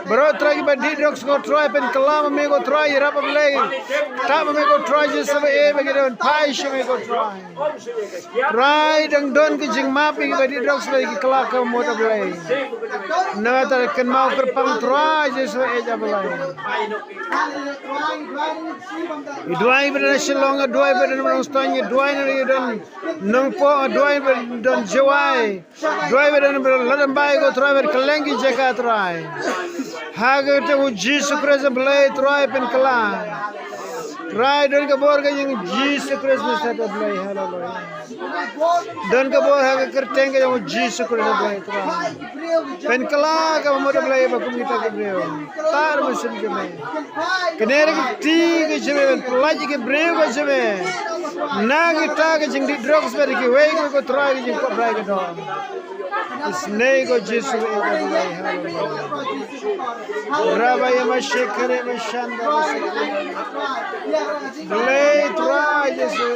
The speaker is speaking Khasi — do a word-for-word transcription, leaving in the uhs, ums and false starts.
Baroh Trai kiba dih drugs ko Trai, pynkylla ma me ko Trai, ïarap ba Blei. Tap ma me ko Trai, Jisu ba e ba ki don phai sha me ko Trai. Trai dang don ka jingmap ïa kiba dih drugs ba ki kylla ka mut a Blei. Nangta kynmaw kyrpang Trai Jisu e ja Blei. I duwai ba don Shillong, i duwai ba don Nongstoiñ, i duwai na i don Nongpoh, i duwai ba don Jowai. Duwai ba don ba lada bai ko Trai ba kylleng ki jaka Trai. Ha ka kyrteng u Jisu Khrist Blei Trai pynkylla. Trai don ka bor ka jong Jisu Khrist Messiah Blei, haleluya. Don ka bor ha ka kyrteng ka jong u Jisu Khrist Blei Trai. Pynkylla ka mut a Blei ba kum kita ki briew. Tar mynsiem jong me. Kane ka kti ka jong me, pynlait ïa ki briew ka jong me. Na kita ka jingdih drugs bad kiwei kiwei ko Trai ka jingkwah Trai ka don. Isnei ko Jisu e ka Blei, haleluya. Rabaya mashikare mashanda. Blei Trai Jisu.